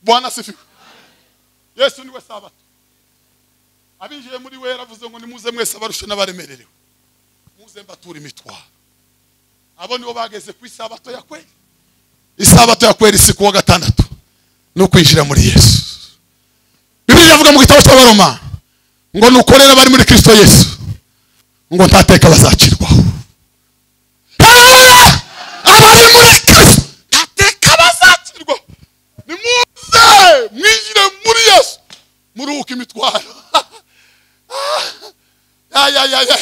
Bwana asifiwe. Yesu niwe sabato. Abinjiye muri we yaravuze ngo nimuze mwese abarushe n'abaremererewe, muze mbatura imitwaro. Abo nibo bageze ku isabato ya kweli. Isabato ya kweli si kuwa gatandatu, no kwinjira muri Yesu. Bibiliya iravuga mu gitabo cy'Abaroma ngo nukorera bari muri Kristo Yesu ngo ntateka bazacirwaho. Abari muri Kristo ntateka bazacirwaho. Nimuze mwinjire muri Yesu muruhuke imitwaro. Ya ya ya ya.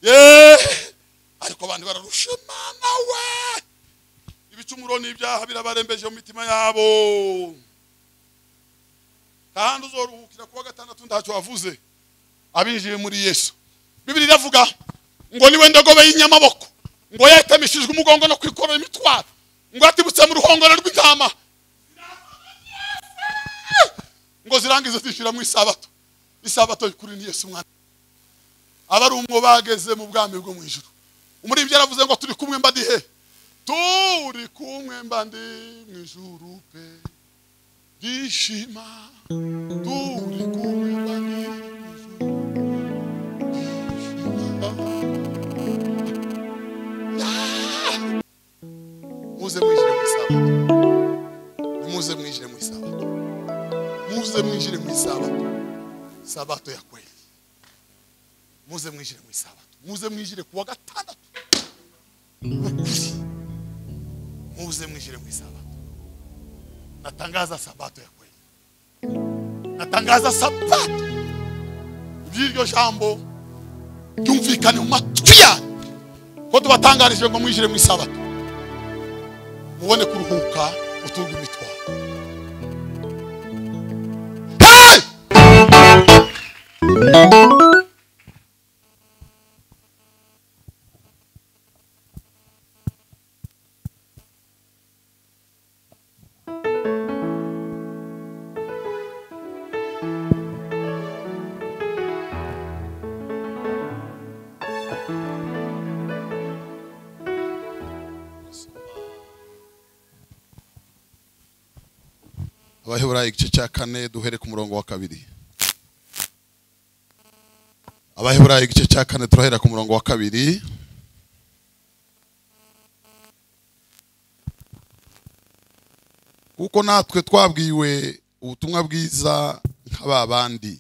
Ye. Ariko abantu bararusha Imana we. Ibicumuro n'ibyaha birabarembeje mu mitima yabo. Kandi uzoruhukira kuwa gatandatu ntacyo wavuze. Abinjiye muri Yesu. Bibiliya iravuga ngo niwe ndogobe y'inyamaboko, ngo yatemishijwe umugongo no kwikorera imitwaro, ngo atibutse mu ruhongore rw'intama, ngo zirangize zishira mu isabato. Isabato kuri ni Yesu mwana. Abari umwo bageze mu bwami bwo mu ijuru. Umuririmbyi yaravuze ngo turi kumwe mba ndi he? Turi kumwe mba ndi mu ijuru pe. Dishima turi kumwe mba ndi mu ijuru. Muze mwinjire mu isabato. Muze mwinjire mu isabato. Muze mwinjire mu isabato. Sabato ya kweli. Muze mwinjire mu isabato. Muze mwinjire kuwa gatandatu. Muze mwinjire mu isabato. Natangaza sabato ya kweli. Natangaza sabato. Iby'iryo jambo byumvikane mu matwi yanyu. Ko tubatangarije ngo mwinjire mu isabato, mubone kuruhuka uturwa imitwaro. Hey! Abaheburayo igice cya 4 duhere ku murongo wa 2. Abaheburayo igice cya 4 turahera ku murongo wa 2. Kuko natwe twabwiwe ubutumwa bwiza nk'aba bandi,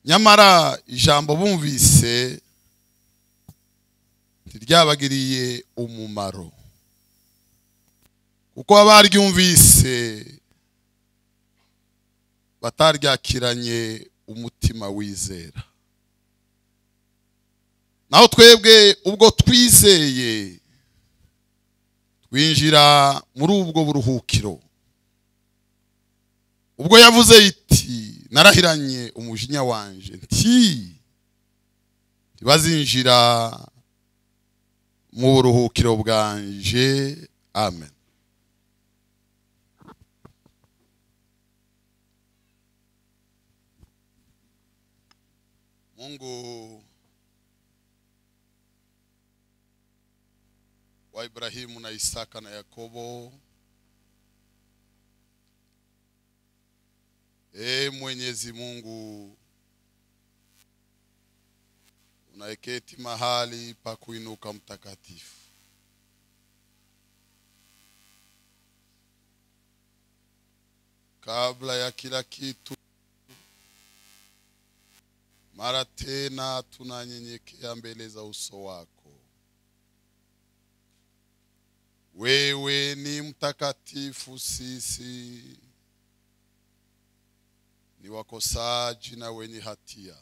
nyamara ijambo bumvise ntiryabagiriye umumaro, kuko abaryumvise bataryakiranye umutima wizera. Naho twebwe ubwo twizeye twinjira muri ubwo buruhukiro. Ubwo yavuze iti narahiranye umujinya wanje nti ntibazinjira mu buruhukiro bwanje. Amen. Mungu wa Ibrahimu na Isaka na Yakobo, Mwenyezi Mungu unaeketi mahali pa kuinuka mtakatifu, kabla ya kila kitu mara tena tunanyenyekea mbele za uso wako. Wewe ni mtakatifu, sisi ni wakosaji na wenye hatia.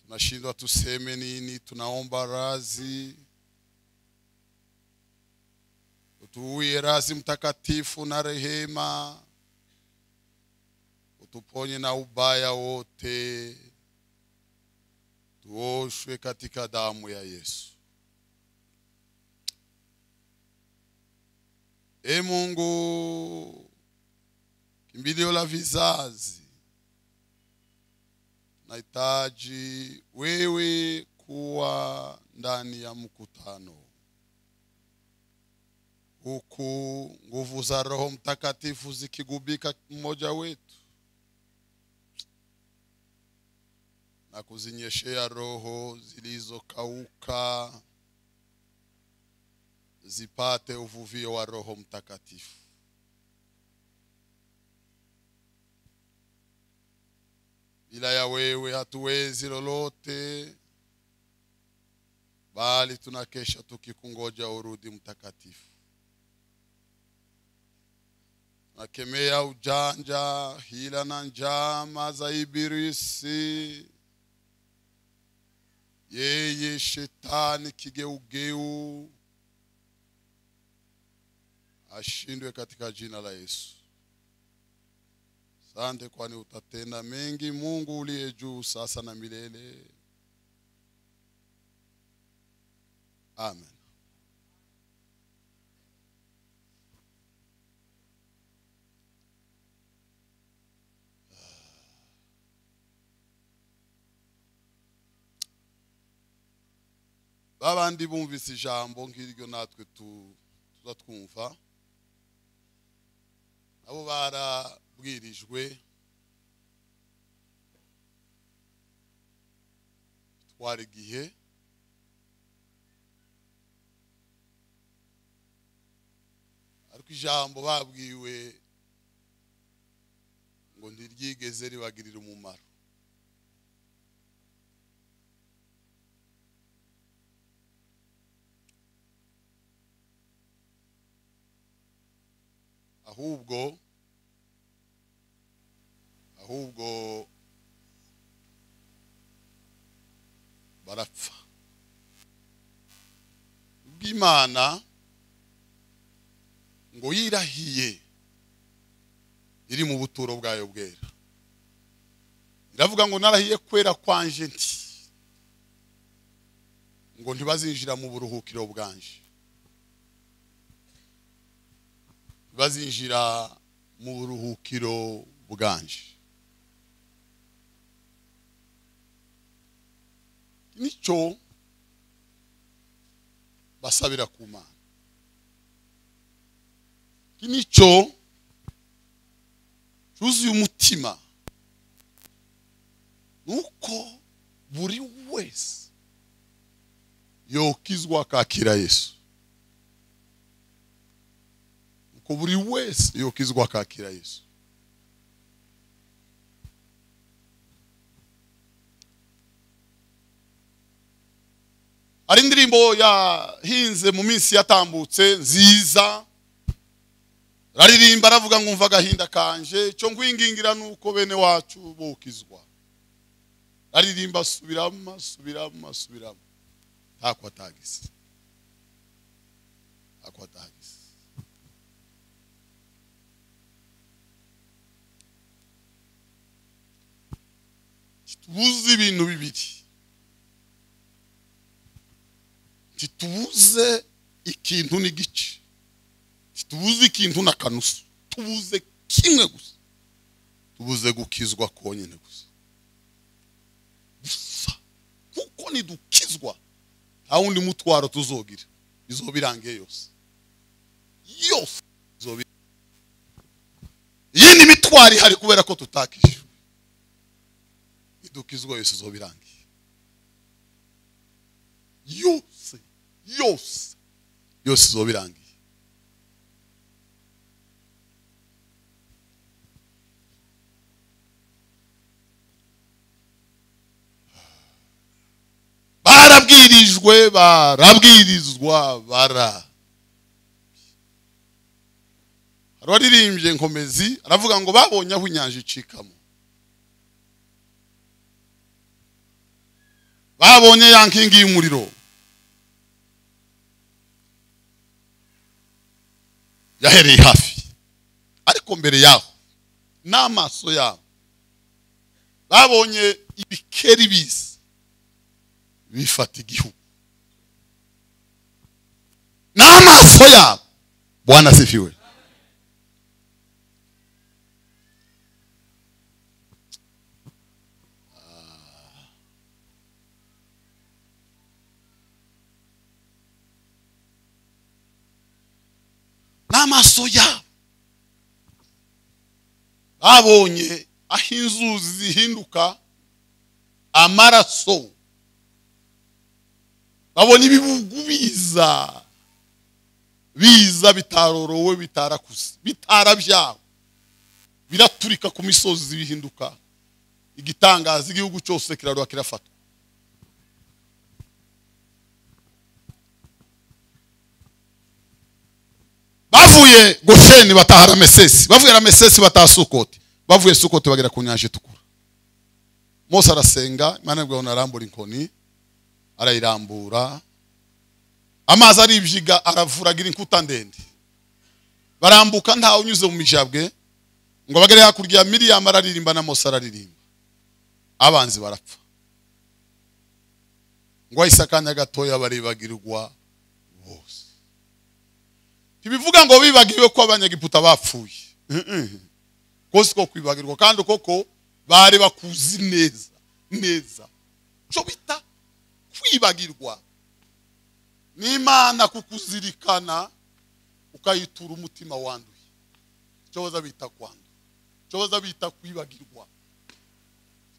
Tunashindwa tuseme nini, tunaomba razi. Utuwie razi mtakatifu na rehema, utuponye na ubaya wote, tuoshwe katika damu ya Yesu. E Mungu, kimbilio la vizazi, nahitaji wewe kuwa ndani ya mkutano. Huku nguvu za Roho Mtakatifu zikigubika mmoja wetu na kuzinyeshea roho zilizokauka zipate uvuvio wa Roho Mtakatifu. Bila ya wewe hatuwezi lolote, bali tunakesha tukikungoja urudi Mtakatifu. Tunakemea ujanja, hila na njama za ibilisi, yeye shetani kigeugeu, ashindwe katika jina la Yesu. Asante kwani utatenda mengi, Mungu uliye juu sasa na milele. Amen. Babandi bumvise ijambo nk'iryo natwe tuzatwumva, nabo barabwirijwe twara igihe ariko ijambo babwiwe ngo ntiryigeze ribagirira umumaro. Ahubwo barapfa. Ubw'Imana ngo yirahiye iri mu buturo bwayo bwera, iravuga ngo narahiye kwera kwanje nti ngo ntibazinjira mu buruhukiro bwanje, bazinjira mu buruhukiro bwanje. Nicyo basabira ku Mana, nicyo cyuzuye umutima, nuko buri wese yokizwa akakira Yesu. Ko buri wese yokizwa akakira Yesu. Ari indirimbo yahinze mu minsi yatambutse nziza, raririmba aravuga ngo umva agahinda kanje, icyo ngwingingira nuko bene wacu bokizwa. Aririmba asubiramo asubiramo asubiramo, ntako atagise, ntako atagise. Tubuze ibintu bibiri, ntitubuze ikintu n'igice, ntitubuze ikintu n'akanusu, tubuze kimwe gusa, tubuze gukizwa konyine gusa gusa. Kuko nidukizwa nta wundi mutwaro tuzogira, izobirangiye yose yose. Iyindi mitwaro ihari kubera ko tutakishwe. Idukizwa yose izobirangiye yose yose yose izobirangiye. Barabwirijwe, barabwirizwa, bara. Araririmbye nkomezi aravuga ngo babonye aho inyanja icikamo, babonye ya nkingi y'umuriro yahereye hafi, ariko mbere yaho n'amaso yabo babonye ibikeri biza bifata igihugu n'amaso yabo. Bwana asifiwe. Amaso yabo babonye aho inzuzi zihinduka amaraso, babona ibibugu biza biza bitarorowe, bitarakuze, bitarabyawe, biraturika ku misozi bihinduka igitangaza, igihugu cyose kiraruha kirafatwa. Bavuye Gosheni bataha Ramesesi, bavuye Ramesesi bataha Sukoti, bavuye Sukoti bagera ku nyanja itukura. Mose arasenga, Imana ibwira arambura inkoni, arayirambura, amazi aribyiga, aravuragira inkuta ndende. Barambuka ntawe unyuze mu mijabwe ngo bagere hakurya ya Miriam araririmba na Mose araririmba. Abanzi barapfa. Ngo ahise akanya gatoya baribagirwa bose. Ntibivuga ngo bibagiwe ko abanyagiputa bapfuye. Kose ko kwibagirwa, kandi koko bari bakuzi neza neza. Cyo bita kwibagirwa n'Imana kukuzirikana ukayitura umutima wanduye. Cyo baza bita kwandura, cyo baza bita kwibagirwa,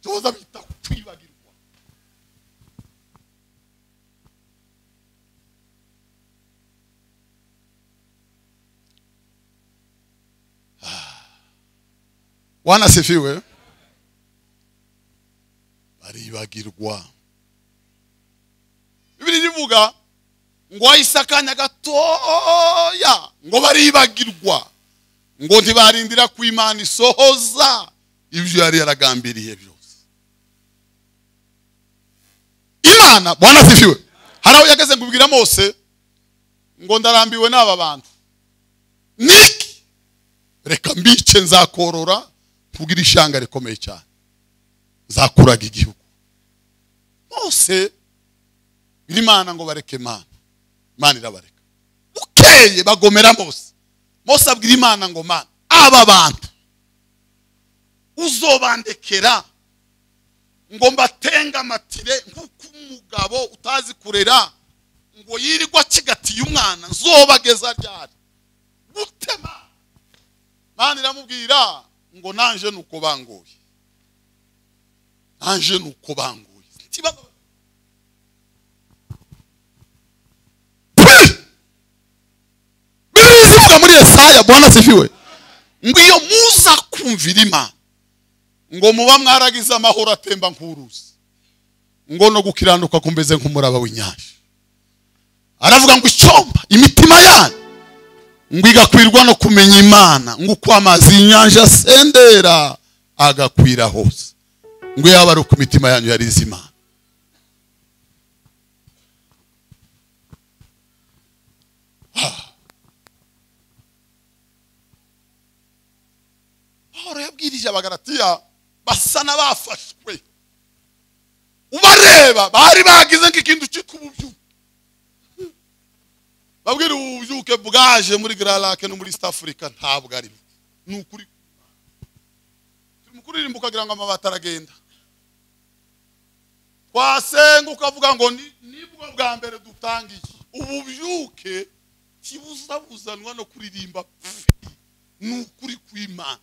cyo baza bita kwibagirwa. Bwana asifiwe. Baribagirwa. Bibiri ivuga ngo ahise akanya gatoya ngo baribagirwa, ngo ntibarindira ku Imana isohoza ibyo yari yaragambiriye byose. Imana, Bwana asifiwe. Hari aho yageze ngo ubwira Mose ngo ndarambiwe n'aba bantu, niki reka mbice nzakorora kugira ishanga rikomeye cyane, nzakuraga igihugu. Mose Imana ngo bareke Imana, Imana irabareka. Bukeye bagomera Mose. Mose abwira Imana ngo Mana, aba bantu uzobandekera ngo mbatenga amatire nk'uko umugabo utazi kurera ngo yirirwa akigatiye umwana, nzobageza ryari gutema? Imana iramubwira ngo nanje nuko bangoye, nanje nuko bangoye. Bibiliya muri Yesaya, Bwana asifiwe, ngo iyo muza kumvira Imana ngo muba mwaragize amahoro atemba nk'uruzi, ngo no gukiranuka kumbeze nk'umuraba w'inyanja. Aravuga ngo icyomba imitima yanyu ngo igakwirwa no kumenya Imana, ngo uko amazi y'inyanja asendera agakwira hose, ngo yaba ari uko imitima yanyu yarize Imana. Pawulo yabwirije Abagalatiya basa n'abafashwe, ubareba bari bagize nk'ikintu cyitwa ububyuke. Babwira ububyuke bwaje muri Grand Lake no muri East Africa ntabwo ari ni ukuri. Turi kuririmba ukagira ngo amabati aragenda, twasenga ukavuga ngo nibwo bwa mbere dutangiye. Ububyuke kibuzabuzanwa no kuririmba ni ukuri kw'Imana.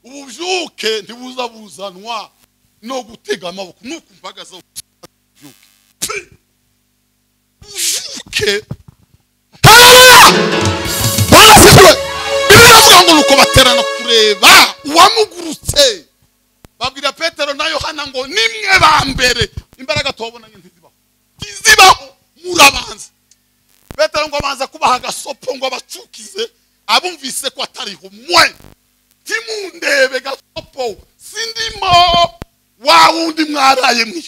Ububyuke ntibuzabuzanwa no gutega amaboko nuko mpagaze. Ububyuke, ububyuke. Bwana asifiwe. Bibiliya ivuga ngo nuko baterana kureba uwamugurutse, babwira Petero na Yohana ngo nimwe ba mbere imbaraga tubabonanye ntizibaho, ntizibaho, murabanza. Petero ngo abanza kubaha agasopo ngo abacukize, abumvise ko atariho mwe timundebe gasopo sindimo wa wundi mwaraye mwe,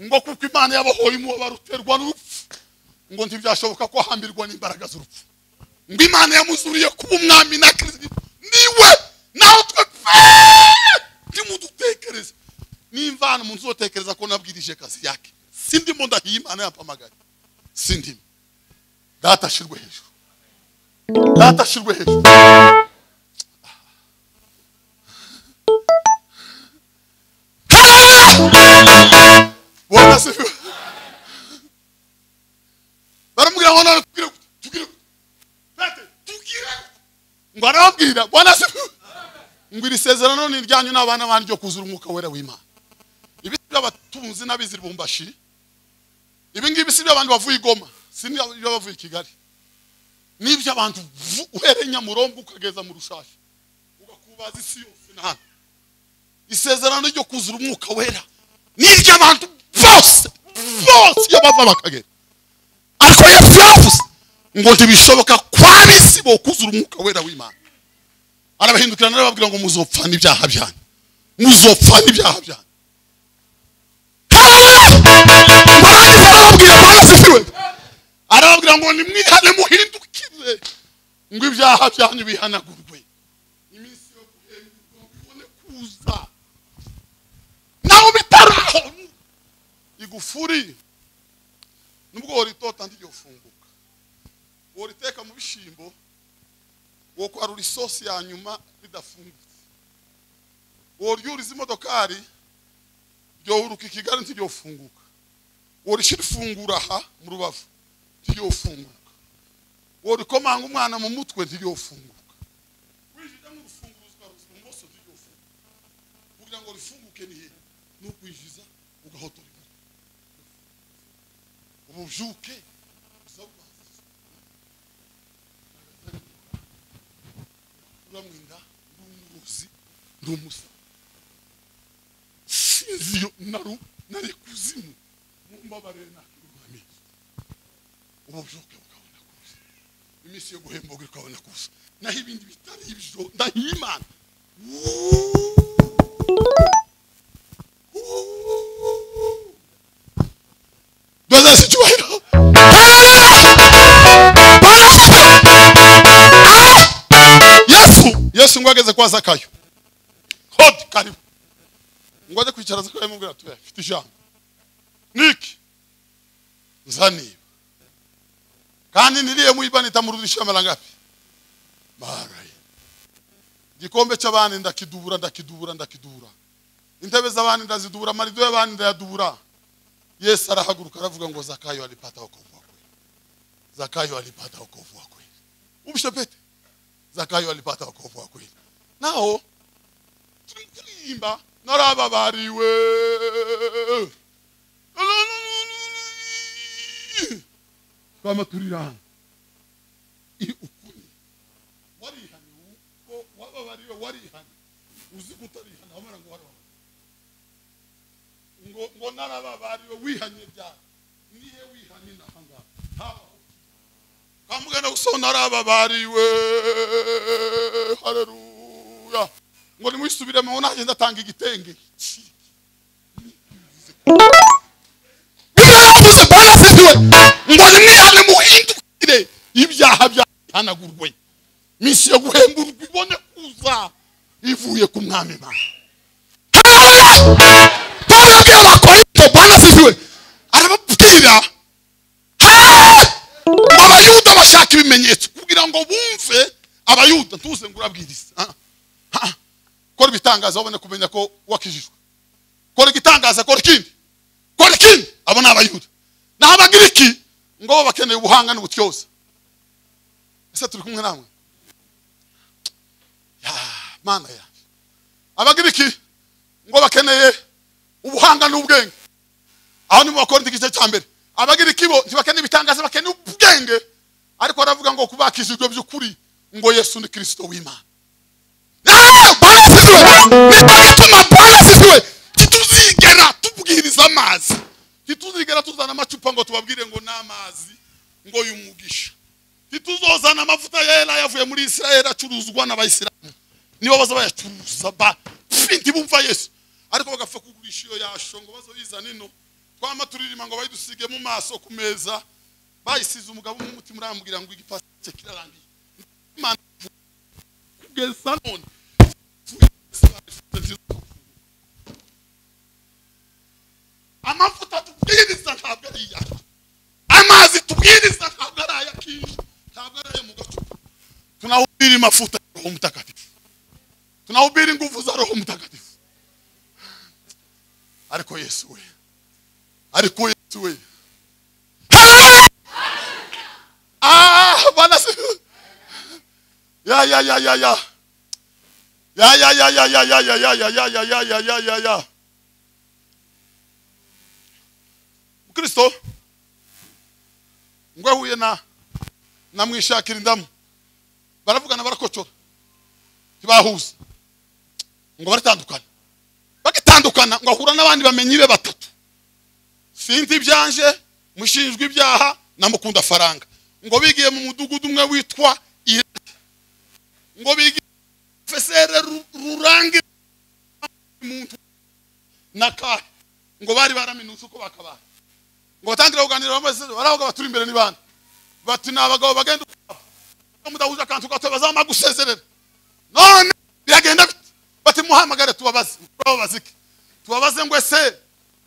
ngo kuko Imana yabahoye umubabaro uterwa n'urupfu, ngo ntibyashoboka ko ahambirwa n'imbaraga z'urupfu, ngo Imana yamuzuriye kuba umwami na Kristo niwe, naho twe timudutekereza. Nimvana umuntu uzotekereza ko nabwirije kazi yake, sindimo ndahiye Imana yampamagaye, sindimo. Data ashirwe hejuru, Data ashirwe hejuru. Bwana asifiwe. Baramubwira ngo none tugire tugire Ngo arababwira Bwana asifiwe, ngo iri sezerano ni iryanyu n'abana banyu ryo kuzura umwuka wera w'Imana. Ibi by'abatunzi n'abizira bumbashi, ibi ngibi si by'abantu bavuye i Goma, si n'ibyo bavuye i Kigali, n'iby'abantu uhereye Nyamurongo ukageza mu Rushashi ugakubaza isi yose na hano. Isezerano ryo kuzura umwuka wera ni iry'abantu bose bose iyo bava bakagera. Ariko Yesu yavuze ngo ntibishoboka kw'ab'isi bo kuzura umwuka wera w'Imana. Arabahindukirana arababwira ngo muzopfa n'ibyaha byanyu, muzopfa n'ibyaha byanyu. Arababwira Bwana asifiwe, arababwira ngo nimwihane muhindukire, ngo ibyaha byanyu bihanagurwe, iminsi yo guhemburwa ibone kuza. Naho bitaraho igufuri nubwo woritota ntiryofunguka, woriteka mu bishimbo, wo kwarura isosi ya nyuma bidafungutse, woryuriza imodokari ryohuruka i Kigali ntiryofunguka, worishira ifunguro aha mu Rubavu ntiryofunguka, worikomanga umwana mu mutwe ntiryofunguka, winjira mu rufunguzo rwa ntiryofunguka. Kugira ngo rifunguke ni he? Ni ukwinjiza ugahotora ibara, ububyuke uramwinda ndumuzi ndumusa sinzi naru nari kuzimu mumbabarire nakirwami. Ububyuke ukabona kuza, iminsi yo guhembuka ukabona kuza, naho ibindi bitari ibyo ndahimana. Doza icyubahiro. Yesu ngo ageze kwa Zakayo, hodi karibu, ngo aje kwicara Zakayo amubwira ati mfite ijambo niki nzaniba kandi niriye muiba nitamurudisha mara ngapi? Mara. Igikombe cy'abandi ndakidubura ndakidubura ndakidubura, intebe z'abandi ndazidubura, amarido y'abandi ndayadubura. Yesu arahaguruka aravuga ngo Zakayo alipata wokovu wa kweli, Zakayo alipata wokovu wa kweli. Ubishopete Zakayo alipata wokovu wa kweli. Naho turirimba narababariwe, twama turirana ukuri warihanye, uko wababariwe warihanye, uzi kutarihana wamara ngo warababariwe, ngo narababariwe wihanye bya nihe wihanye nahanga habaho kamugana usona narababariwe. Haleluya. Ngo nimwisubiremo nanjye ndatanga igitenge. Biravuze Bwana asifiwe, ngo nimwihane muhindukire, ibyaha byahanagurwe, iminsi yo guhemburwa ibone kuza ivuye ku mwami Imana. Pawulo yabwiye Abakorinto, Bwana asifiwe, arababwira ngo abayuda bashaka ibimenyetso kugira ngo bumve. Abayuda ntuze ngo urabwiriza, kora ibitangaza babone kumenya ko wakijijwe, kora igitangaza, kora ikindi, kora ikindi. Abo ni abayuda. Naho abagiriki ngo bo bakeneye ubuhanga n'ubutyoza. Ese turi kumwe namwe? Ya Mana yanjye, abagiriki ngo bakeneye ubuhanga n'ubwenge. Aho ni mu Bakorinto igice cya mbere. Abagiriki bo ntibakeneye ibitangaza, bakeneye ubwenge. Ariko aravuga ngo kubakijijwe by'ukuri ngo Yesu ni Kristo w'Imana. Bwana asifiwe. Nituma Bwana asifiwe. Tituzigera tubwiriza amazi, tituzigera tuzana amacupa ngo tubabwire ngo n'amazi ngo y'umugisha, tituzozana amavuta yera yavuye muri Israel acuruzwa n'abayisilamu, nibo baza bayacuruza ba ntibumva Yesu, ariko bagapfa kugurisha iyo yasho ngo bazoyizana ino. Twama turirima ngo bayidusige mu maso ku meza, bayisize umugabo umutima urambwira ngo igipasi kirarangiye. Imana kugeza none amavuta tubwiriza ntabwo ari iyacu, amazi tubwiriza ntabwo ari ayakisha, ntabwo ari ayo mu gacupa. Tunahubiri mafuta ya Roho Mtakatifu, tunahubiri nguvu za Roho Mtakatifu. Ariko Yesu we, ariko Yesu we. Ah, Bwana Ya ya ya ya ya. Ya ya ya ya ya ya ya ya ya ya ya ya ya ya ya. Kristo ngo ahuye na namwishakira indamu baravugana barakocora ntibahuza ngo baratandukana bagitandukana ngo ahura n'abandi bamenyi be batatu sinzi ibyanje mushinjwe ibyaha namukunda faranga ngo bigiye mu mudugudu umwe witwa ngo bigiye professeur rurangi muntu naka ngo bari baraminutse uko bakabaye ngo batangira kuganira bamaze baravuga baturi imbere ni bande bati nabagabo bagenda mudahuza kantu gato bazama gusezerera none biragenda bati muhamagare tubabaze iki tubabaze ngo ese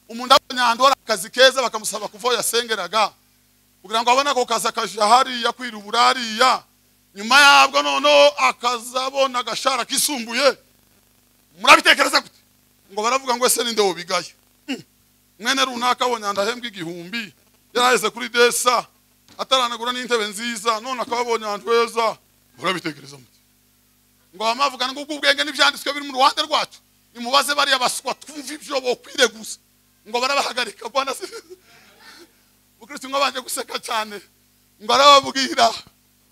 umuntu abonye ahantu hari akazi keza bakamusaba kuva yasengeraga kugira ngo abone ako kazi akaja hariya kwirubura hariya nyuma yabwo noneho akazabona agashara kisumbuye murabitekereza gute ngo baravuga ngo ese ninde wobigaye mwene runaka abonye ahantu ahembwa 1000 yaraheze kuri desa ataranagura n'intebe nziza none akababonye ahantu heza murabitekereza mute ngo bamavuga ngo ubwenge n'ibyanditswe biri mu ruhande rwacu nimubaze bariya baswa twumva ibyo bo kwireguza ngo barabahagarika bwana Mukristo ngo banje guseka cyane ngo arababwira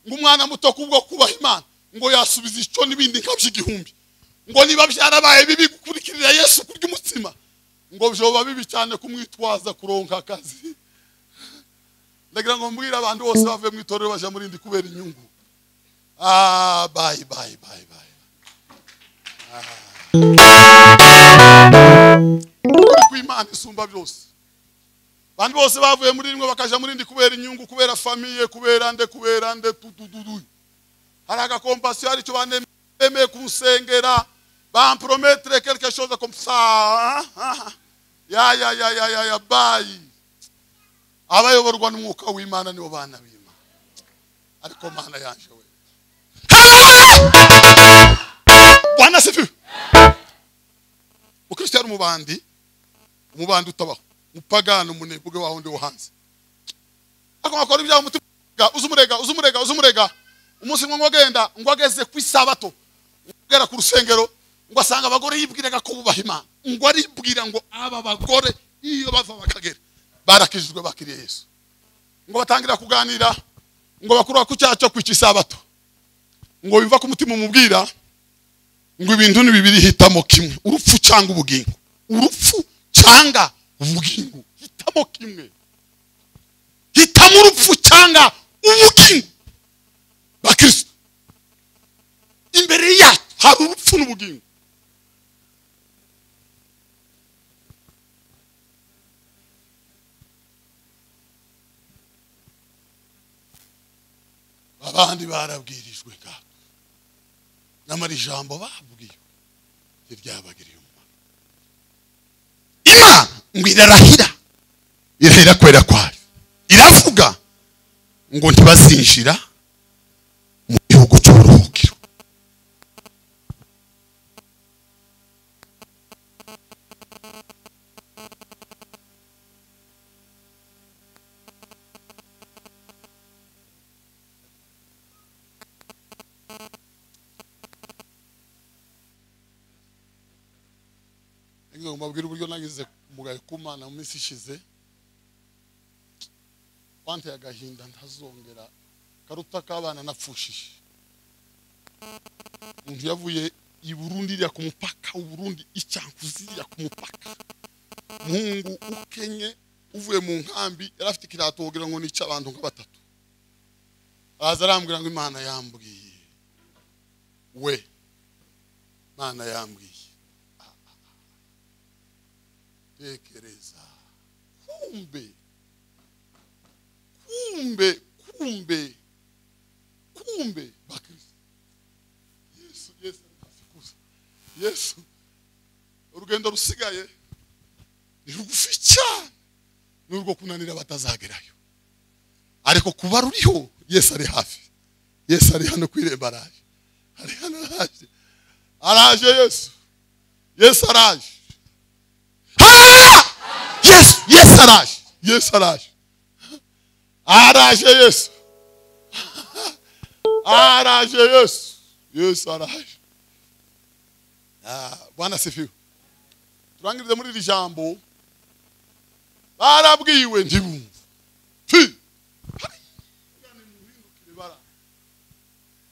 ngo umwana muto kubwo kubaha Imana ngo yasubiza icyo nibindi nkabye 1000 ngo niba byarabaye bibi gukurikirira Yesu kurya umutsima ngo byoba bibi cyane kumwitwaza kuronka akazi. Ndagira ngo mbwira abantu bose bave mu itorero baje muri ndi kubera inyungu. Ah, bye bye bye bye. Kwimana isumba byose. Abantu bose bavuye muri rimwe bakaja muri ndi kubera inyungu, kubera famille, kubera nde tutududu. Hari agakompassion hari cyo banemeye kunsengera, bampromettre quelque chose comme ça. Ya ya ya ya ya ya bye. Abayoborwa n'umwuka w'Imana nibo bana b'Imana. Ariko Mana yanje we. Bwana sifiwe. Ukristo yari umubandi, umubandi utabaho, umupagano umunebwe waho ndi wo hanze. Ariko akora ibyaha umutima uzumurega. Umunsi mwe ngagenda ngo ageze ku isabato, ngera ku rusengero ngo asanga abagore yibwiraga ko bubaha Imana. Ngo aribwira ngo aba bagore iyo bava bakagera barakijijwe bakiriye Yesu. Ngo batangira kuganira ngo bakuru ku cyaha cyo kwica isabato. Ngo biva ku mutima umubwira ngo ibintu ni bibiri hitamo kimwe, urupfu cyangwa ubugingo. Urupfu cyangwa ubugingo, hitamo kimwe. Hitamo urupfu cyangwa ubugingo. Bakristo imbere yacu hari urupfu n'ubugingo. Abandi barabwirijwe ka namara ijambo babwiwe ryabagiriye umumaro. Imana ngo irarahira, irahira kwera kwayo, iravuga ngo ntibazinjira mu gihugu cy'uburuhukiro. Mbabwira uburyo nagize umugayo kumana mu minsi ishize wanteye agahinda ntazongera karuta kabana napfushije. Umuntu yavuye i Burundi iriya ku mupaka u Burundi icyankuzi iriya ku mupaka, umuhungu ukenye uvuye mu nkambi yari afite ikirato wogira ngo nice abantu nka batatu. Araza arambwira ngo Imana yambwiye we, Imana yambwiye. Tekereza kumbe kumbe kumbe kumbe bakristo Yesu Yesu afikuza Yesu urugendo rusigaye ni rugufi cyane n'urwo kunanira batazagerayo, ariko kuba ruriho Yesu ari hafi. Yesu ari hano kwiremba, araje, ari hano, araje, araje Yesu, Yesu araje. Yesu, Yesu araje, Yesu araje, araje Yesu, araje Yesu. Yesu araje. Bwana sifiwe. Turangirize muri iri jambo. Barabwiwe ntibumva.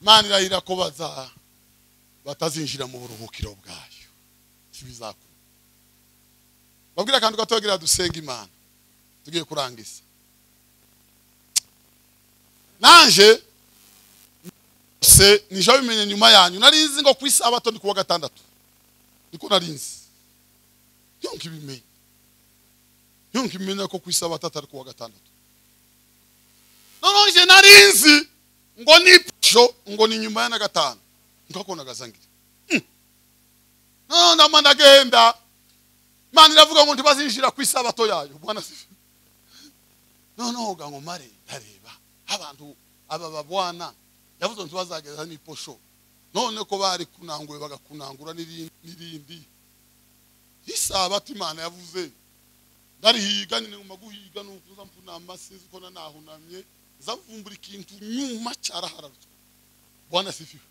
Imana irahira ko batazinjira mu buruhukiro bwayo. Kibizakura. Babwira akantu gatogira dusenga Imana. Tugiye kurangiza. Nanje se nije bimenye nyuma yanyu narinzi ngo kwisabato ndi kuwa gatandatu. Niko narinzi. Yonke bimenye. Yonke bimenye ko kwisabato atari kuwa gatandatu. None nje narinzi ngo ni posho ngo ni nyuma ya na gatanu. Ngakona gazangira. No ndamanda genda. Imana iravuga ngo ntibazinjira kwisabato yayo. Bwana sifiwe. No gango mare ndareba abantu aba babwana yavuze ngo ntibazageza ni posho. None ko bari kunanguye bagakunangura n'irindi. Isabato Imana yavuze ndarihiga nyine nguma guhiga nukuza mpunama sinzi ko nahunamye nzavumbura ikintu nyuma cyarahararutswe. Bwana sifiwe.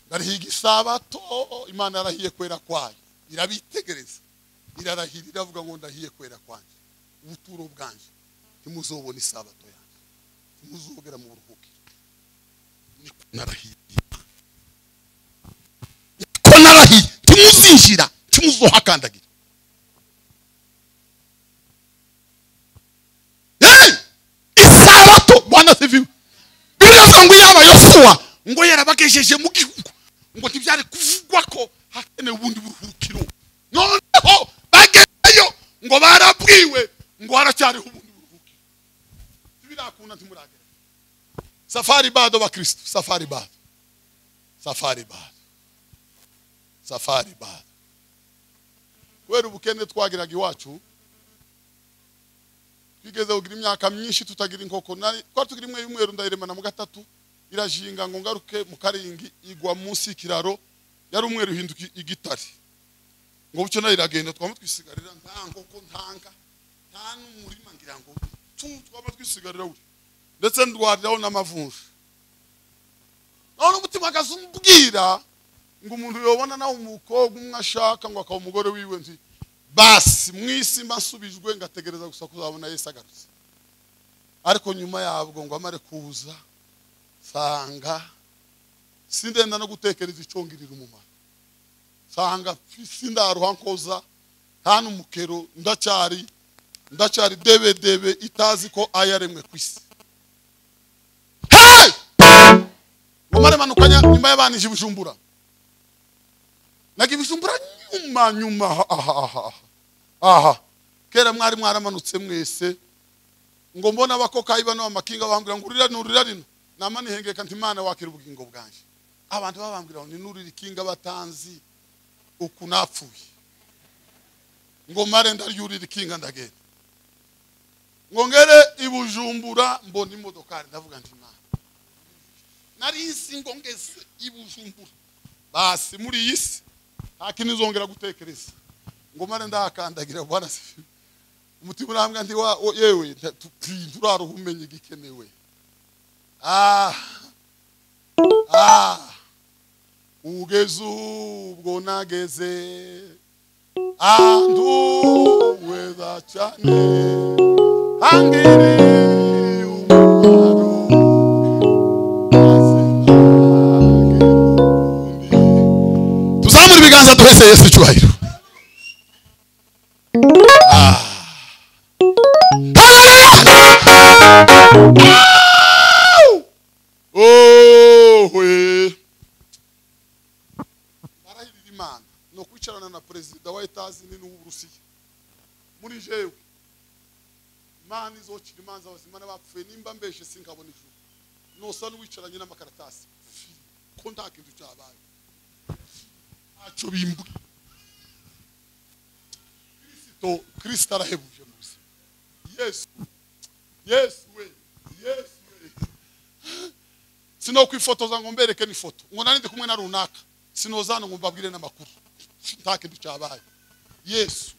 Ndarihiga isabato Imana yarahiye kwera kwayo irabitegereza irarahira iravuga ngo ndahiye kwera kwanje ubuturo bwanje ntimuzobona isabato yanjye ntimuzogera mu buruhukiro. Niko narahiye. Niko narahiye ntimuzinjira ntimuzohakandagira. Hey! Isabato Bwana sifiwe. Bibiliya ngo yaba Yosuwa ngo yarabagejeje mu gihugu ngo ntibyari kuvugwa ko hakenewe ubundi buruhukiro. Noneho bagezeyo ngo barabwiwe ngo haracyariho ubundi buruhukiro. Birakunda ntimuragera. Safari bado ba Kristo, safari bado. Safari bado. Safari bado. Kubera ubukene twagiraga iwacu twigeze kugira imyaka myinshi tutagira inkoko. Twari tugira imwe y'umweru ndayiremana mu gatatu irajinga ngo ngaruke mu karingi igwa munsi y'ikiraro yari umweru ihinduka igitare. Ngo bucyo nayo iragenda twama twisigarira nta nkoko ntanka nta n'umurima ngira ngo twama twisigarira uri ndetse ndwariraho n'amavunja. None umutima akazumbwira ngo umuntu yobona nawe umukobwa umwe ashaka ngo akaba umugore wiwe nti basi mwisi mbasubijwe ngategereza gusa kuzabona Yesu agarutse. Ariko nyuma yabwo ngo amare kuza sanga sindenda no gutekereza icongirira umumaro. Sanga sindaruha nkoza nta n'umukero ndacyari debe debe itazi ko ayaremwe kwisi. Hey! Ngo mare manukanya nyuma yabanije Bujumbura. Nagi Bujumbura nyuma aha. Kera mwari mwaramanutse mwese ngo mbona abakokayi bano amakinga bambwira ngo urira nurira rino nama nihengeka nti Imana wakira ubugingo bwanje. Abantu babambwira ngo ninurira ikinga batanzi uku napfuye. Ngo mare ndaryurira ikinga ndagenda. Ngo ngere ibujumbura mbona imodokari ndavuga nti Imana nari ngo ngeze ibujumbura basi muri iyi si nta kintu nzongera gutekereza. Ngo mare ndakandagira Bwana sifiwe. Umutima urambwa nti wa yewe turaruha umenye igikenewe. Ugeze ubwo nageze anduweza cyane hangiri umumaro. Tuzamura ibiganza duhese Yesu icyubahiro. Barahirira Imana no kwicarana na perezida wa Etazini n'uw'Uburusiya muri jewe. Imana izocira imanza abazima n'abapfuye nimba mbeshe sinkabona ijuru. Nosa n'uwicaranye n'amakaratasi ko nta kintu cyabaye ntacyo bimbwiye. Kristo arahebuje mu buzima. Yesu we Yesu we. Sino kwifotoza ngo mbereke n'ifoto ngo nari ndi kumwe na runaka sinozana ngo mbabwire n'amakuru nta kintu cyabaye. Yesu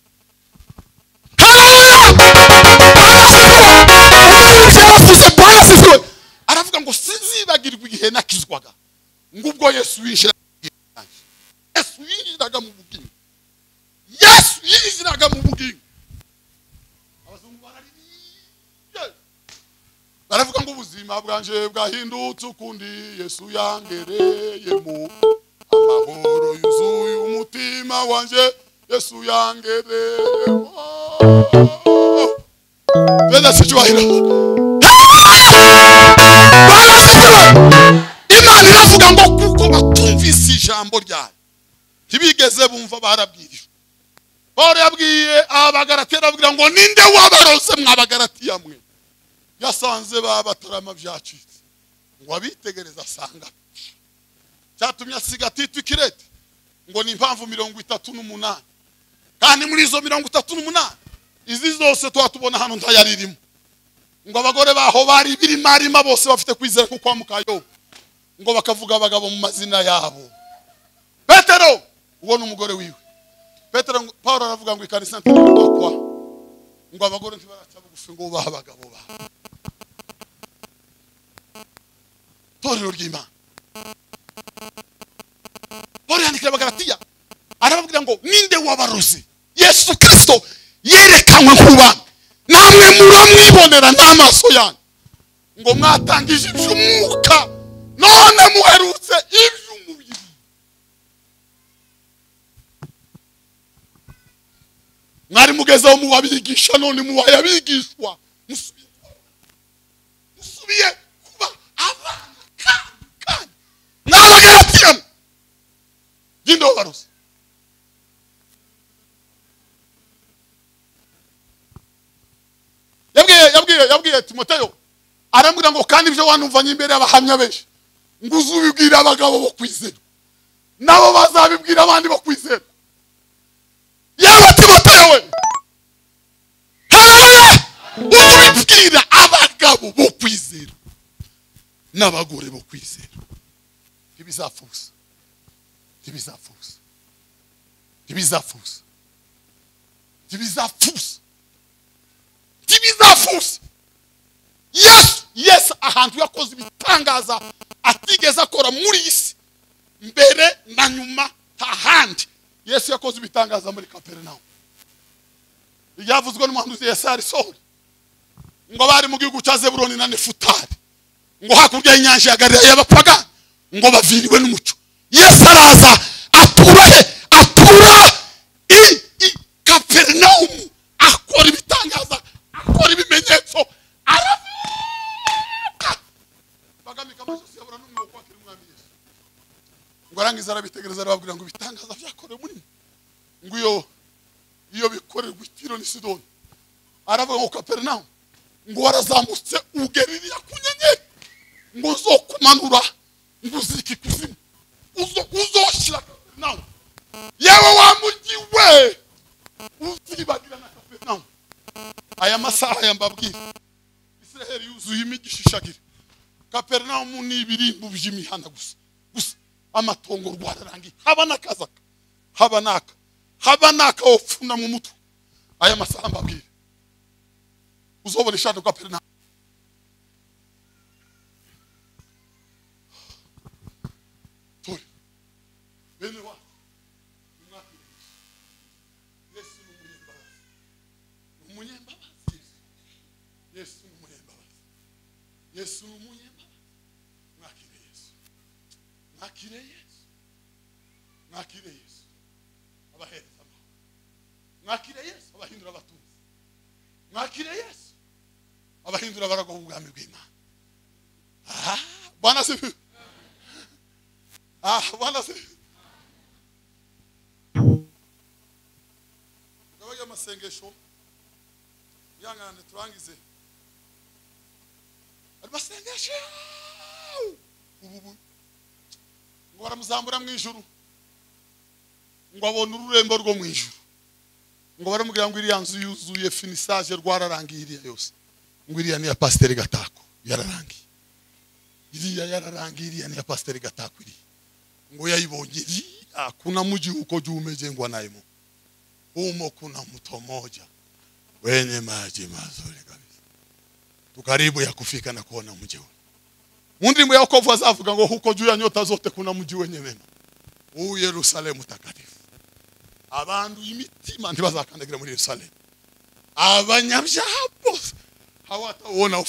aravuga ngo sinzibagirwa igihe nakizwaga. Ngo ubwo Yesu yinjira, Yesu yinjiraga mu bugingo, Yesu yinjiraga mu bugingo. Abazungu barariye, baravuga ngo ubuzima bwanje bwahindutse ukundi, Yesu yangereyemo amahoro yuzuye umutima wanje, Yesu yangereyemo. Beza sicyubahiro. Imana iravuga ngo kuko batumvise ijambo ryayo ntibigeze bumva, barabwirijwe. Pawulo yabwiye Abagalatiya, arababwira ngo ninde wabarose mwabagalatiya mwe? Yasanze babatarama byacitse, ngo abitegereza asanga cyatumye asiga Tito i Kirete, ngo ni impamvu 38, kandi muri izo 38 izi zose twatubona hano ntayaririmo. Ngo abagore baho bari birimarima bose bafite kwizera ko kwa muka Yobu, ngo bakavuga abagabo mu mazina yabo. Petero uwo ni umugore wiwe. Petero, Paulo aravuga ngo ikanisa ntirubakwa, ngo abagore ntibaraca bugufi ngo bubahe abagabo babo. Torero ry'Imana. Paulo yandikira Abagalatiya arababwira ngo ninde wabarozi? Yesu Kristo yerekanywe nk'ubana, namwe muramwibonera n'amaso yanyu, ngo mwatangije iby'umwuka none muherutse iby'umubiri. Mwari mugezeho mubabigisha, none mubaye abigishwa. Musubiye kuba abana kandi n'Abagalatiya ninde wabarozi? Yabwiye Timoteyo, arambwira ngo kandi ibyo wanumvanye imbere y'abahamya benshi, ngo uzubibwira abagabo bo kwizera, nabo bazabibwira abandi bo kwizera. Yaba Timoteyo we, haleluya, uzubibwira abagabo bo kwizera n'abagore bo kwizera. Ntibizapfa ubusa, ntibizapfa ubusa, ntibizapfa ubusa, ntibizapfa ubusa, ntibizapfa ubusa. Yesu ahantu yakoze ibitangaza atigeze akora muri iyi si mbere na nyuma, tahandi Yesu yakoze ibitangaza muri Kaperinawumu. Ibyavuzwe n'umuhanuzi Yesaya risohora, ngo bari mu gihugu cya Zebuloni na Nefutali, ngo hakurya y'inyanja ya Galilaya y'abapagani, ngo baviriwe n'umucyo. Yesu araza atura he? Atura i Kaperinawumu, akora ibitangaza, akora ibimenyetso, aravuga bagamika amajosi yabura n'umwe wo kwakira umwami Yesu. Ngo arangiza arabitegereza, arababwira ngo ibitangaza byakorewe muri mwe, ngo iyo bikorerwa i Tiro n'i Sidoni. Aravuga ngo Kaperinawumu, ngo warazamutse ugera iriya ku nyenyeri, ngo uzokumanura, ngo uzike ikuzimu, uzoshyira Kaperinawumu. Yewe wa mujyi we, uzibagira na Kaperinawumu. Aya masaha yambabwira, Israheli yuzuye imigisha ishagira. Kaperinawumu ni ibirimbo by'imihanda gusa gusa, amatongo rwararangiye, haba n'akazaka, haba n'aka, haba n'aka wopfuna mu mutwe. Aya masaha mbabwira, uzobona ishati Kaperinawumu. Tore bene wacu, mwakire Yesu. Yesu ni umunyembabazi, ni umunyembabazi. Yesu ni umunyembabazi, Yesu ni umunyembabazi. Mwakire Yesu, mwakire Yesu, mwakire Yesu abahereza amahoro, mwakire Yesu abahindura abatunzi, mwakire Yesu abahindura abaragwa b'ubwami bw'Imana. Bwana asifiwe. Bwana asifiwe. Ngabage amasengesho yangane turangize. Amasengesho ubu ngo baramuzambura mu ijuru, ngo abone ururembo rwo mu ijuru, ngo baramubwira ngo iriya nzu yuzuye finissage rwararangiye iriya yose, ngo iriya ni ya Pasiteri Gatako yararangiye, iriya yararangiye, iriya ni ya Pasiteri Gatako iriya, ngo yayibonye iriya. Kuna mji huko juu umejengwa naye Mungu, humo kuna mto mmoja wenye maji mazuri kabisa, tukaribu ya kufika na kuona mji huo. Mu ndirimbo ya wokovu azavuga ngo huko juu ya nyota zote kuna mji wenye mema, u Yerusalemu takatifu. Abantu imitima ntibazakandagira muri Yerusalemu, abanyabyaha bose hawatauona.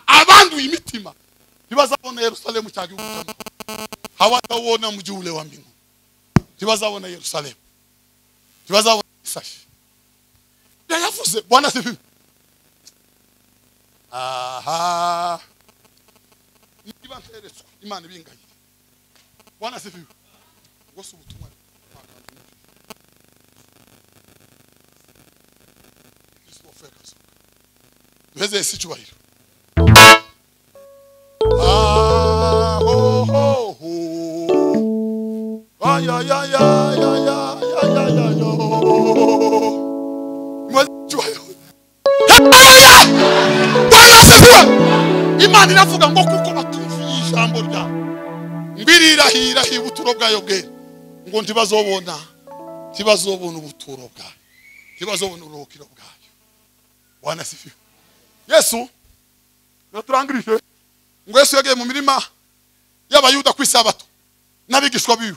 Abantu imitima ntibazabona Yerusalemu cya gihugu cy'amahoro, hawatauona mji ule wa mbingu, ntibazabona Yerusalemu, ntibazabona isashi. Yavuze Bwana asifiwe. Aha, niba nteretswe Imana ibingaye. Bwana asifiwe. Ngo ubutumwa Kristo wafeka soka. Duheze isi cyubahiro. Ah ho ho ho. Ay ay ay ay ay ay ay ay. Bwana asifiwe. Imana iravuga ngo kuko batumviye ijambo ryawe, mbirira hira ubuturo bwayo bwera, ngo ntibazobona ubuturo bwayo, ntibazobona uruhukiro bwayo. Bwana asifiwe. Yesu yaturangirije ngo Yesu yagiye mu mirima y'Abayuda ku isabato n'abigishwa biwe,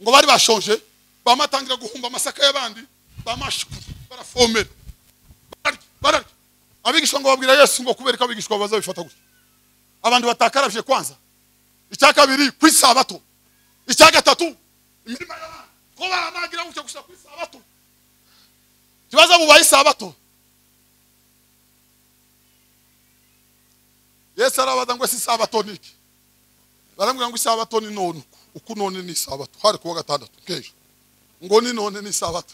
ngo bari bashonje, bamatangira guhumba amasaka y'abandi, bamashukura barafomera, bararya. Abigishwa ngo babwira Yesu ngo kubereka abigishwa bazabifata gutya, abantu batakaravye kwanza, icya kabiri ku isabato, icya gatatu imirima y'abandi ko baramagira gutya gusa ku isabato, kibaza bubaye isabato. Yesu arabaza ngo si isabato niki? Baramubwira ngo isabato ni none, uku none ni isabato, hari kuwa gatandatu kejo, ngo ni none ni isabato.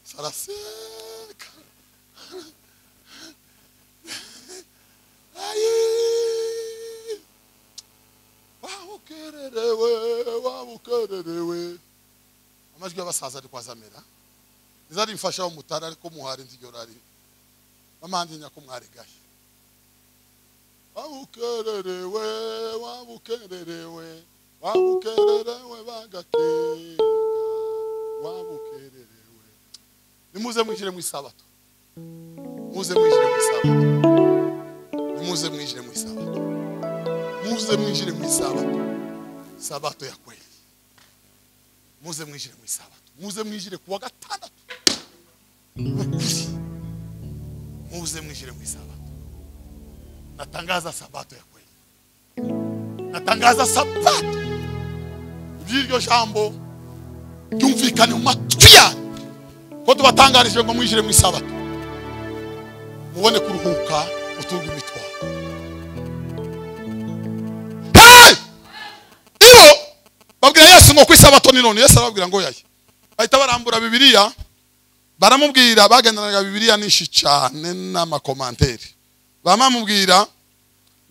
Saraseka. Ayi, wabukererewe. Amajwi y'abasaza ari kwazamera nizari mfasha umutara ariko muhari nzigyorari bamandi nyako mwarigaye. Wabukererewe, wabukererewe, wabukererewe bagakenga, wabukererewe. Nimuze mwinjire mu isabato, muze mwinjire mu isabato, muze mwinjire mu isabato, muze mwinjire mu isabato, sabato ya kweli. Muze mwinjire mu isabato, muze mwinjire kuwa gatandatu ukuri, muze mwinjire mu isabato. Natangaza sabato ya kweli, natangaza sabato. Iby'iryo jambo byumvikane mu matwi yanyu, ko tubatangarije ngo mwinjire mu isabato, mubone kuruhuka uturwa imitwaro. Hey! Ibo babwira Yesu ngo ku isabato ni none. Yesu arababwira ngo yaye. Bahita barambura Bibiliya, baramubwira, bagendanaga Bibiliya nishi cyane n'amakomanteri. Bamamubwira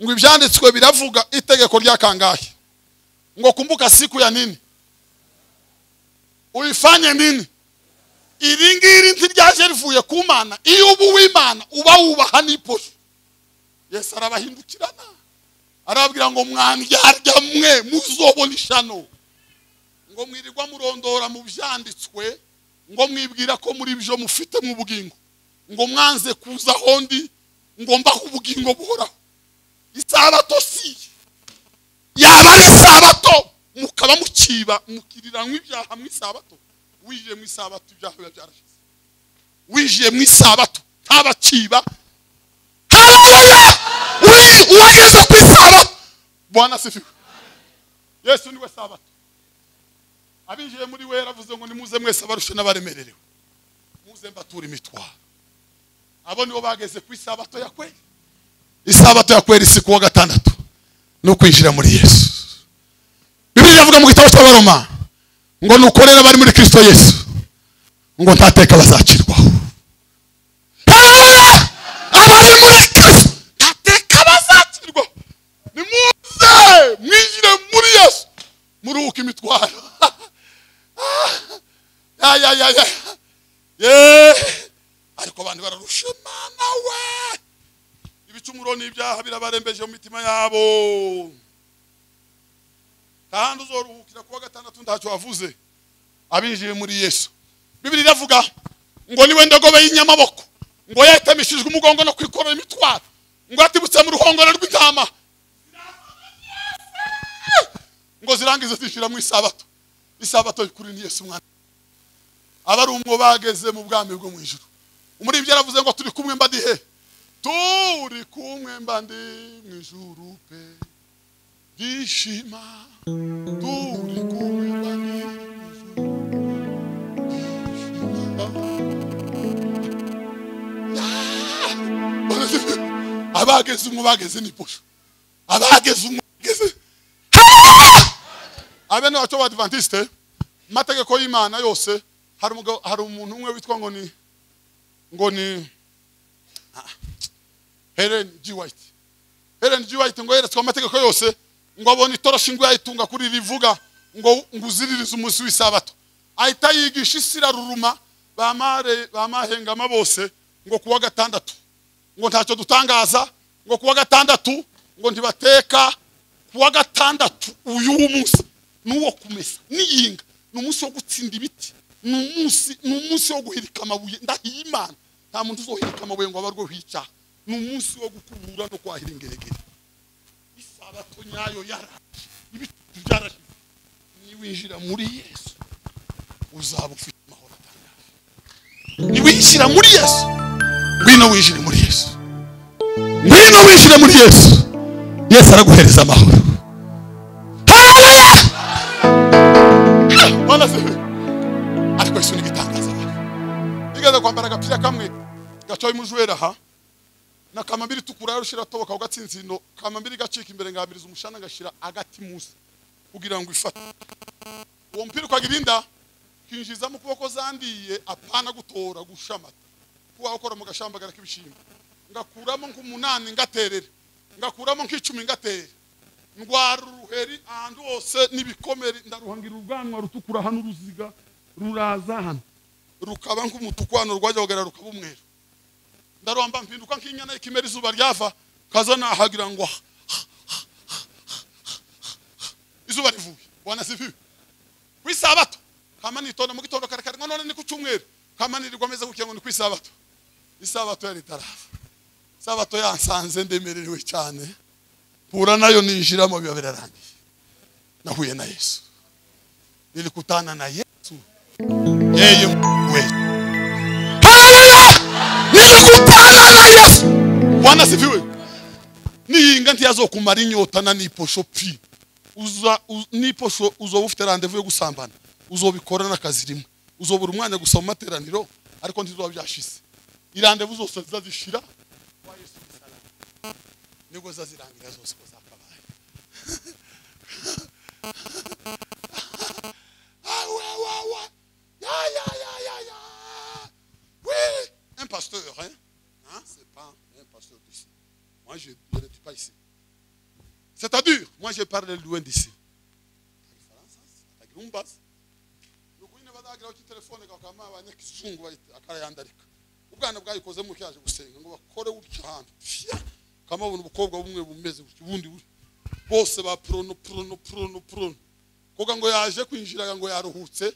ngo ibyanditswe biravuga itegeko rya kangahe, ngo kumbuka siku ya nini, uifanye nini. Iri ngiri ntiryaje rivuye ku Mana, iyo ubu w'Imana uba wubaha n'iposho. Yesu arabahindukirana arababwira ngo mwandyarya mwe muzobona ishano, ngo mwirirwa murondora mu byanditswe, ngo mwibwira ko muri byo mufite mu bugingo, ngo mwanze kuza hondi, ngo mbaho ubugingo buhoraho. Isabato si yaba ari isabato mukaba mukiba mukiriranwa ibyaha mu isabato. Winjiye mu isabato ibyaha biba byarashize, winjiye mu isabato ntabakiba. Haleluya! Uwageze ku isabato. Bwana asifiwe. Yesu niwe sabato. Abinjiye muri we yaravuze ngo nimuze mwese abarushe n'abaremererewe, muze mbature imitwaro. Abo nibo bageze ku isabato ya kweli. Isabato ya kweli si kuwa gatandatu, no kwinjira muri Yesu. Bibiliya ivuga mu gitabo cy'Abaroma ngo nukorera bari muri Kristo Yesu, ngo ntateka bazacirwaho. Haleluya! Abari muri Kristo ntateka bazacirwaho. Nimuze mwinjire muri Yesu, muruhuke imitwaro. Ya ya ya ya. Ye, ariko abantu bararusha Imana we. Ibicumuro n'ibyaha birabarembeje mu mitima yabo. Kandi uzoruhukira kuwa gatandatu ntacyo wavuze. Abinjiye muri Yesu. Bibiliya iravuga Ngo niwe ndogobe y'inyamaboko. Ngo yatamishijwe umugongo no kwikorera imitwaro. Ngo atibutse mu ruhongore rw'intama. Ngo zirangize zishira mu isabato. Isabato kuri ni Yesu mwana. Abari umwo bageze mu bwami bwo mu ijuru. Umuribyi yaravuze ngo turi kumwe mba ndi he? Turi kumwe mba ndi mu ijuru pe. Dishima turi kumwe mba ndi mu ijuru. Abageze umwo bageze ni posho. Abageze umwo bageze. Abene bacu b'Adventiste mategeko y'Imana yose hari umuntu umwe witwa ngo ni Helen G. White. Helen G. White ngo yeretswe amategeko yose ngo abone itoroshi ngo yayitunga kuri rivuga ngo nguziririze umunsi w'isabato. Ahita yigisha isira ruruma bamare bamahengama bose ngo kuwa gatandatu ngo ntacyo dutangaza ngo kuwa gatandatu ngo ntibateka kuwa gatandatu uyu munsi nuwo kumesa niyinga numunsi wo gutsinda ibiti numunsi wo guhirika amabuye ndahiye Imana nta muntu uzohirika amabuye ngo abarwe hica numunsi wo gukubura no kwahira ingeregere. Isabato nyayo yaraje ibiti byarashize. Niwinjira muri Yesu uzaba ufite amahoro atangaje. Niwinjira muri Yesu, ngwino winjire muri Yesu, ngwino winjire muri Yesu. Yesu araguhereza amahoro. Ariko Yesu ni igitangaza. Nigeze kwambara agapira kamwe gacoye umujwera ha na kamambiri tukura yarushira toboka ugatsinzino kamambiri gacika imbere ngabiriza umushana ngashira agati musi kugira ngo ifate uwo mpira ukagirinda kinjiza mu kuboko zandiye apana gutora gushamata kuwa ukora mu gashambagara k'ibishimbo ngakuramo nk'umunani ngaterera ngakuramo nk'icumi ngaterera ndwara uruheri ahantu hose n'ibikomere ndaruhangira ubwanwa rutukura hano uruziga ruraza hano rukaba nk'umutuku hano rwajya kugera rukaba umweru ndarwamba mpinduka nk'inyana y'ikimera izuba ryava kaza nahagira ngo izuba rivuye. Bwana sifiwe. Kwisabato kama nitonda mu gitondo kare kare none ni ku cyumweru kama nirirwa meze kugira ngo ni kwisabato. Isabato yari itarafa. Isabato yansanze ndemerewe cyane pura nayo ninjiramo biba birarangiye. Nahuye na Yesu. Nilikutana na Yesu. Yeye wetu. Haleluya! Nilikutana na Yesu. Bwana sifiwe. Niyinga ntiyazokumara inyota na niposho pi. Uza niposho uzoba ufite rendez-vous yo gusambana. Uzobikora n'akazi rimwe. Uzobura umwanya gusa mu materaniro ariko ntizoba byashize. Irendez-vous zose zazishira kwa Yesu salama. Nibwo zazirangira zose ko zakabaye. Ah ouais ouais ouais. Ya ya ya ya ya. Oui, un pasteur hein. Hein, c'est pas un pasteur d'ici. Moi je ne suis pas ici. C'est-à-dire, moi je parle loin d'ici. Ubwana bwayikoze mu cyaje gusenga ngo bakore utyo hantu. Kamabona ubukobwa bumwe bumeze ubundi bose ba prono prono prono prono. Koga ngo yaje kwinjira ngo yaruhutse.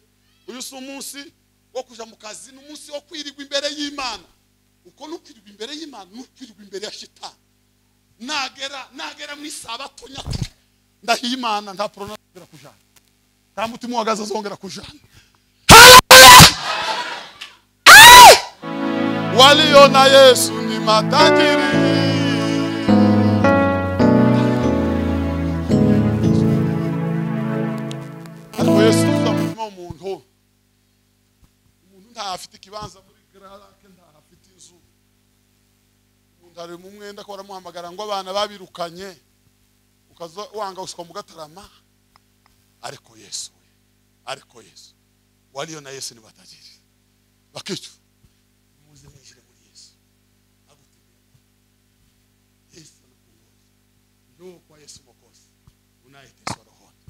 Uyu si umunsi wo kuja mu kazi n'umunsi wo kwirigwa imbere y'Imana. Uko nukwirigwa imbere y'Imana nukwirigwa imbere ya shitani. Nagera mu isabato nyakuri. Ndahiye Imana nta prono azongera kujana. Nta mutima uhagaze azongera kujana. Walio na Yesu ni matajiri. Ariko Yesu tuzamutima umuntu. Umuntu ntafite ikibanza muri garage, ntafite inzu. Umuntu ari mu mwenda ko baramuhamagara ngo abana babirukanye. Ukaza wanga ushwa mu gatarama. Ariko Yesu we. Ariko Yesu. Walio na Yesu ni matajiri. Bakicu. Muze mwinjire muri Yesu. Agutegura. Yesu anakuongoza. Njoo kwa Yesu Mwokozi. Unayeteswa rohoni.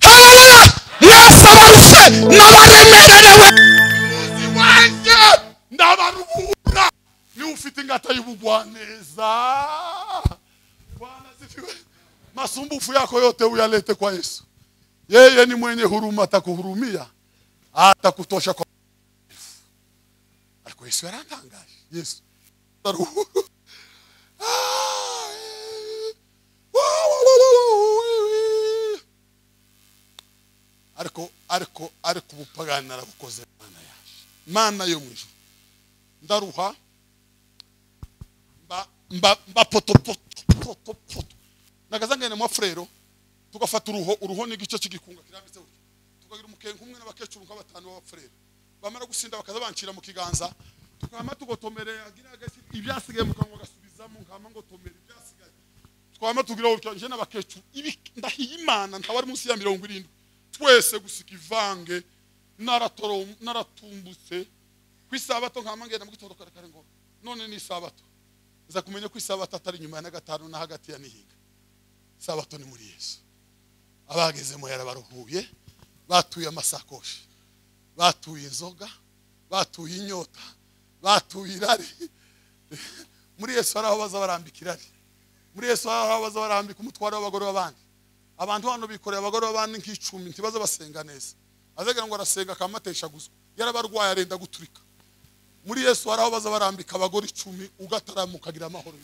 Haleluya! Yesu abarushe n'abaremerewe. Muzi wanje ndabaruhura. Ni ufite ingata y'ubugwaneza. Bwana sifiwe. Masumbufu yako yote uyalete kwa Yesu. Yeye ni mwenye huruma, atakuhurumia. Atakutosha kwa Ariko Yesu yarantangaje. Yesu ariko ubupagani narabukoze. Mana yaje, Mana yo mu ijuru, ndaruha mba poto poto poto poto. Nagazangene mu frero tugafata uruho n'igice cy'igikunga kirambitse gutyo, tukagira umukenke umwe n'abakecuru nka batanu b'abafrero, bamara gusinda bakaza bancira mu kiganza, tukama tugotomere agira ibyasigaye mu kanwa gasubizamo, nkama ngo tomere ibyasigaye, twama tugira gutyo nje n'abakecuru. Ibi ndahiye Imana ntawari munsi ya 70 twese gusika ivange. Naratumbutse ku isabato nkama ngenda mu gitondo kare kare ngo none ni isabato. Nza kumenya ko isabato atari nyuma ya na gatanu na hagati ya nihinga. Sabato ni muri Yesu. Abagezemo yarabaruhuye, batuye amasakoshi, batuye inzoga, batuye inyota, batuye irari. Muri Yesu hari aho baza barambika irari. Muri Yesu hari aho baza barambika umutwaro w'abagore b'abandi. Abantu hano bikoreye abagore b'abandi nk'icumi ntibaza basenga neza. Azagira ngo arasenga akamatesha gusa, yarabarwaye arenda guturika. Muri Yesu hari aho baza barambika abagore 10 ugataramuka agira amahoro.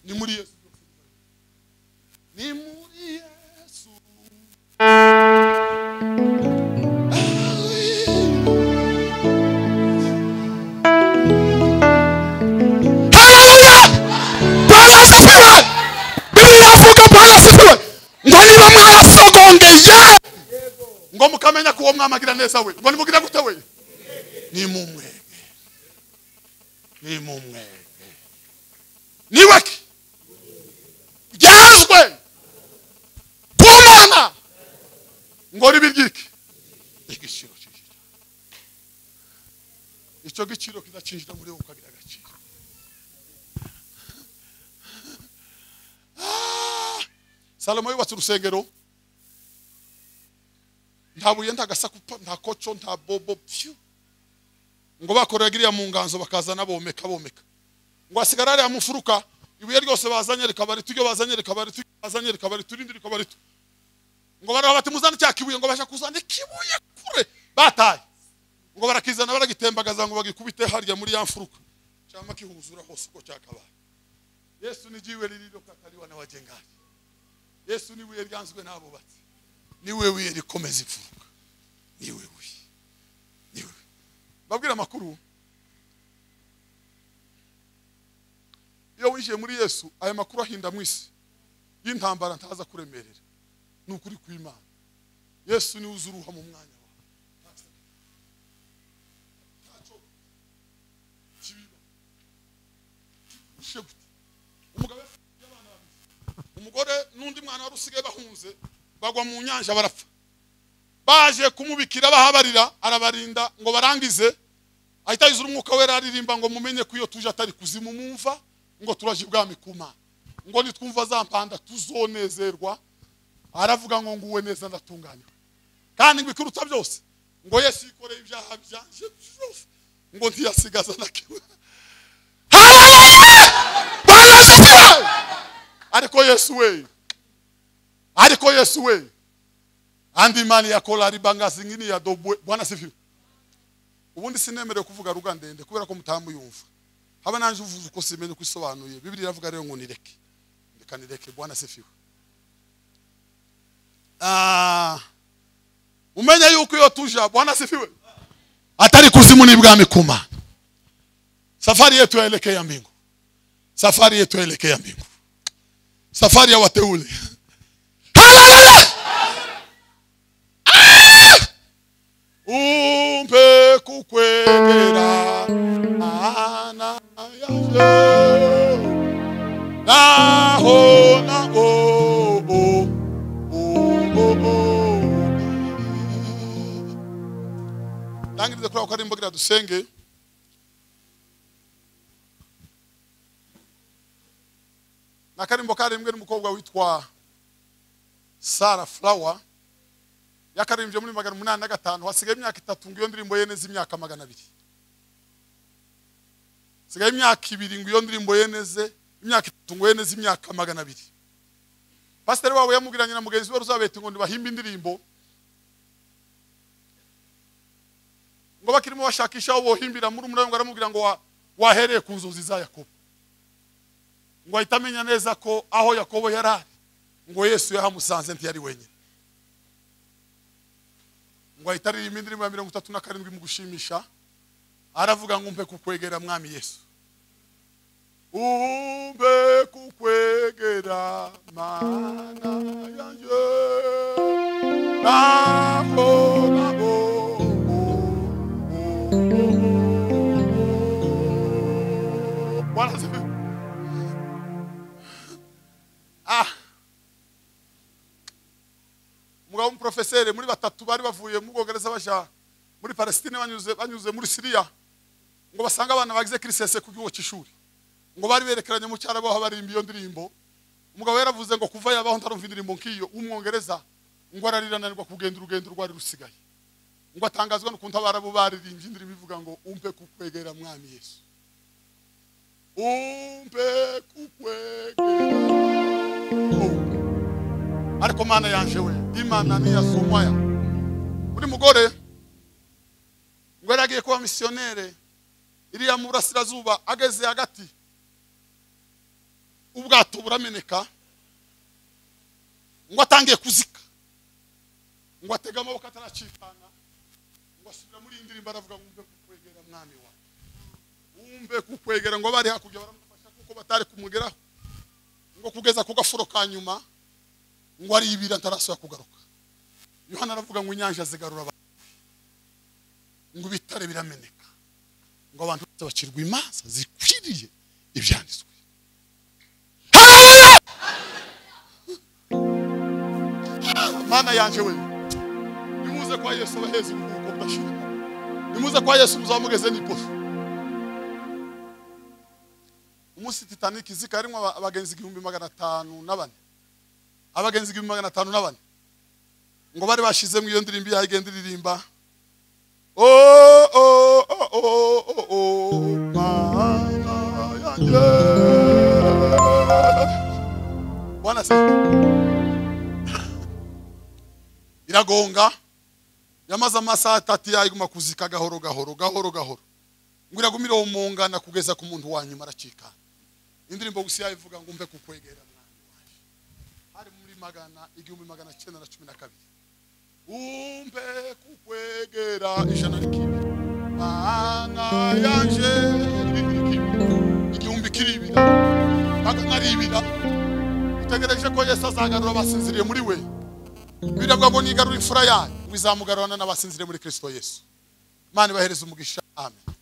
Ni muri Yesu. Ni muri Yesu. Haleluya! Bwana asifiwe. Biblia ivuga Bwana asifiwe. Ngo niba mwarasogongeye ngo mukamenya ko uwo mwamagira neza we, ngo nimugira gute we, ni mumwege, ni mumwege, niweki ryazwe kumana ngo ribiryike igiciro cy'icyo. Icyo giciro kidacinjira muri wowe ukagira agaciro. Salomo yubatse urusengero, nta buye, nta gasakupa, nta koco, nta bobo, pyu. Ngo bakorera iriya mu nganzo bakazana bomeka bomeka, ngo asigara ariya mu mfuruka, ibuye ryose bazanye rikaba rito, iryo bazanye rikaba rito, bazanye rikaba rito, irindi rikaba rito. Ngo baraho bati muzane cya kibuye, ngo basha kuzana ikibuye kure bataye, ngo barakizana baragitembagaza ngo bagikubite harya muri ya mfuruka, cyama kihuzura hose uko cyakabaye. Yesu ni jiwe lililokataliwa na wajengaji. Yesu ni ibuye ryanzwe n'abubatsi, niwe wiye rikomeza imfuruka, niwe wiye, niwe. Babwira amakuru, iyo winjiye muri Yesu aya makuru ahinda mu isi y'intambara ntaza kuremerera. Ni ukuri kw'Imana. Yesu ni uzuruha mu mwanya wawe. Umugore n'undi mwana wari usigaye bahunze bagwa mu nyanja barapfa. Baje kumubikira bahabarira, arabarinda ngo barangize, ahita yuzura umwuka wera aririmba ngo mumenye ko iyo tuje atari kuzimu mumva, ngo turaje ibwami kuma, ngo nitwumva za mpanda tuzonezerwa. Aravuga ngo nguwe neza ndatunganywa, kandi ngo ikiruta byose ngo Yesu yikoreye ibyaha byanje byose, ngo ntiyasigaza na kimwe. Haleluya! Bwana asifiwe. Ariko Yesu we, ariko Yesu we, andi mani ya kola ribanga zingini ya dobwe. Bwana asifiwe. Ubundi sinemerewe kuvuga ruga ndende kubera ko mutamuyumva. Haba nanje uvuze uko simenye kwisobanuye. Bibiri iravuga rero ngo nireke, ndeka nireke. Bwana asifiwe. Umenya yuko iyo tuja, Bwana asifiwe, atari kuzimu ni bwami kuma. Safari yetu yaelekea mbingu. Safari yetu yaelekea mbingu. Safari ya wateule. Haleluya! Umpe kukwegera ana yaje naho na o o o o. Ndangirize kuri ako karimbo gira dusenge. Nakarimbo karimbwe n'umukobwa witwa Sarah Flower, yakarimbye muri 805. Hasigaye imyaka 3 ngo iyo ndirimbo yeneze imyaka 200. Hasigaye imyaka 2 ngo iyo ndirimbo yeneze imyaka 3 ngo yeneze imyaka 200. Pastor wabo yamubwiranye na mugenzi we Ruzabete ngo ndibahimbe indirimbo, Ngo bakirimo bashakisha aho bohimbira muri umwe, ngo aramubwira ngo wahereye ku nzozi za Yakobo. Ngo ahita amenya neza ko aho Yakobo yarari ngo Yesu yahamusanze ntiyari wenyine. Ngo ahita aririmba indirimbo ya 37 mu gushimisha, aravuga ngo umpe kukwegera mwami Yesu, umpe kukwegera mana yanjye, naho nabo. Umugabo w'umuprofeseri muri batatu bari bavuye mu Bwongereza baja muri Palestine, banyuze muri Syria, ngo basanga abana bagize kirisese ku kigo cy'ishuri, ngo bari berekeranye mu cyarabo aho barimba iyo ndirimbo. Umugabo yaravuze ngo kuva yabaho ntarumva indirimbo nkiyo w'umwongereza, ngo ararirananirwa kugenda urugendo rwari rusigaye. Ngo atangazwa n'ukuntu abarabu baririmbye indirimbo ivuga ngo umpe kukwegera mwami Yesu, umpe kukwegera. Ariko mana yanje we, Imana ni yasumwaya. Uri mugore ngo yaragiye kuba missionnaire iriya mu burasirazuba, ageze hagati ubwato burameneka, ngo atangiye kuzika, ngo atega amaboko ataracikana, ngo asubira muri indirimbo aravuga ngo umpe kukwegera mwami wawe, umpe kukwegera. Ngo bari hakurya baramufasha kuko batari kumugeraho, ngo kugeza ku gafuro ka nyuma ngo aribira ntarasubira kugaruka. Yohana aravuga ngo inyanja zigarura abantu, ngo ibitare birameneka, ngo abantu bose bacirwa imanza zikwiriye ibyanditswe. Haleluya! Mana yanje we, nimuze kwa Yesu abaheze uruhuko budashira, nimuze kwa Yesu muzamugeze n'iposo. Umunsi Titanic izika harimo abagenzi 1504, abagenzi 1504, ngo bari bashizemo iyo ndirimbo yagenda iririmba oh oh oh oh oh mana yanjye. Bwana se iragonga, yamaze amasaha 3 yayiguma kuzika gahoro gahoro gahoro gahoro, ngo iragumira umungana kugeza ku muntu wa nyuma aracika. Indirimbo gusa yayivuga ngo umpe kukwegera mwami waje, hari muri 1912, umpe kukwegera ijana rikibira mana yanje, igihumbi kiribira magana aribira. Utegereje ko Yesu azagarura abasinziriye muri we. Biravuga ngo nigarura imfura yayo, ngo izamugarurana n'abasinziriye muri Kristo Yesu. Imana ibahereze umugisha. Amen.